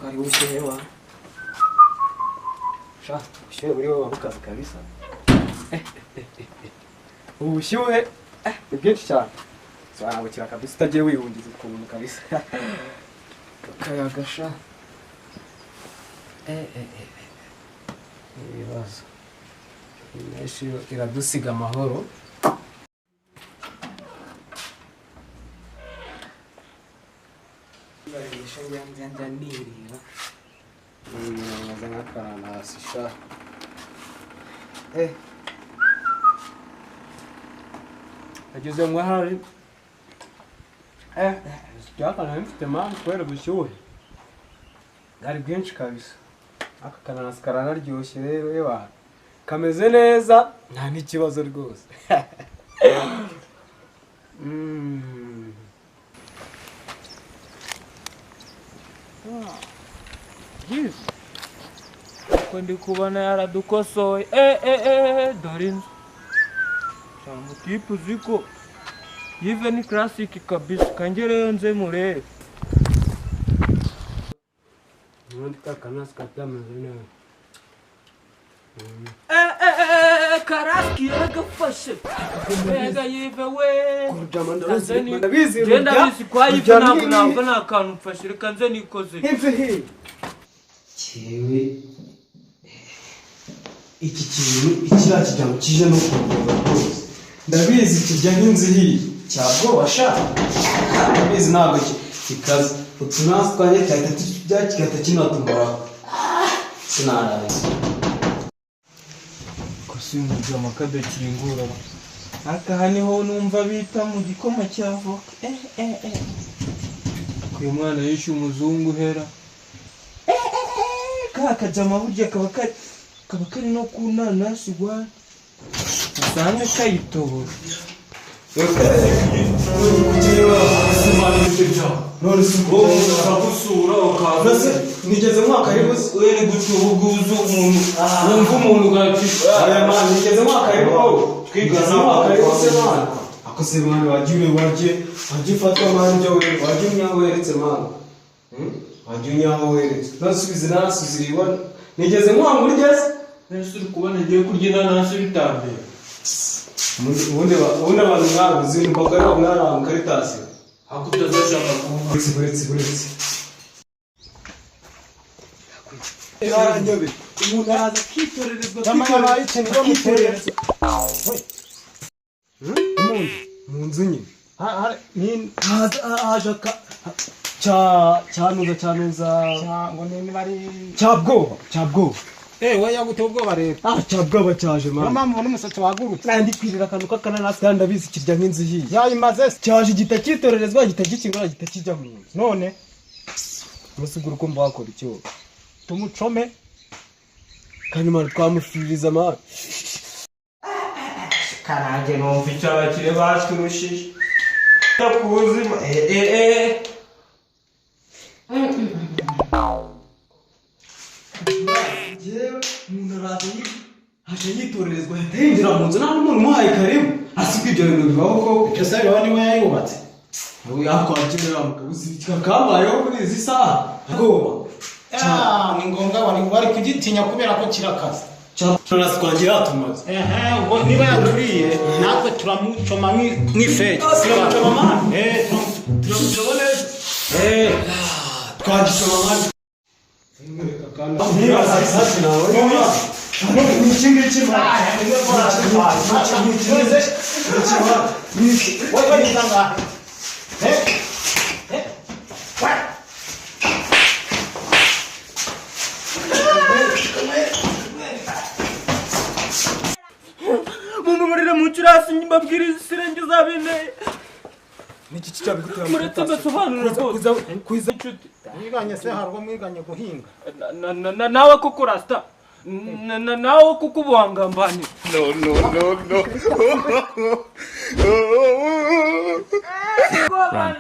Kari ubushyuhe wa. Sha, ubushyuhe buriho bukaza kabisa. Ubushyuhe ni bwinshi cyane. Sobanukira kabisa utagiye wihungiza ukuntu kabisa. Akayaga sha. Ibibazo. Imbeshi iradusiga amahoro. Njya nirira. Maze nk'akananasi sha. Ageze ngo ahari. Icyaka mfite mani kubera ubushyuhe. Bwari bwinshi kabisa. Aka kananasi karanaryoshye rero ewa. Kameze neza nta n'ikibazo rwose. Yes. Uko ndi kubona yaradukosoye. Dore inzu. Mutipe uziko yive ni classic kabisa kangereyo nze murebe. Ubundi ka kananasi katameze neza. Karaski yaragafashe. Mbega yive we. Ndabizi genda bizi kwa yive ntabwo nta kantu mfashe reka nze nikoze. Cyewe iki kintu ikiriya kijya kije no kongera rwose. Ndabizi kijya nk'inzu ihiye cyabwoba sha. Ndabizi ntabwo kikaze. Utunasi twanjye cyahita kigahita kinatumaraho. Sinarazi. Kosi umujama kadakingura. Aka niho numva bita mu gikoma cya voka. Uyu mwana yishe umuzungu hera. Ka kajama burya kaba kari no ku nanasi gwa. Usanga kayitobora. Nigeze mwaka aribuze wene gucubuguza umuntu wumva umuntu ugacishwa aya man nigeze mwaka aribo twigana mwaka aribuze man akose man wagiye wagifatwa man byo we wagiye unyaho weretse man wagiye unyaho weretse nasubize narasuziriwe nigeze mwanga urigeze nese uri kubona ngiye kurya inanasi bitambere ubundi abantu mwarabuze imboga yo mwaranga karitasi hakutazashaka kumva buretse yaranyobe umuntu araza akitorerezwa mu nzu nyine haje cyanuza cyabwoba we yaguteye ubwoba rero cyabwoba cyaje mama mama mbona umusatsi wagurutse nandi kwirira akantu k'akananasi kandi ndabizi kirya nk'inzu ihiye yayimaze se cyaje igita cyitorerezwa gita gikingura gita kijya mu nzu none musigura uko mbakora icyo tumucome kandi mara twamushuririza amahoro karange numva icyo abakire baturushije ku buzima yewe umuntu araza haje yitorerezwa ahita yinjira mu nzu nta n'umuntu umuhaye karibu asibwa ibyo bintu bibaho koko ibyo se bibaho niwe yayubatse yakwakira uzi kambayeho kuri izi saha bwoba ni ngombwa wari kugitinya kubera ko kirakaze cyane twangira tumaze ubwo niba yaturiye natwe turamucoma nk'ifeke turamucoma mani turamucoma neza twagicoma mani Mumbabarire mucurasi mbabwiriza isirenge zabinteye. Niki cyabigutera muretse mbasobanurira rwose kuza inshuti mwiganye se hari ubwo mwiganye guhinga nawe koko rasta nawe kuko ubuhangambanira. No no no no. Run.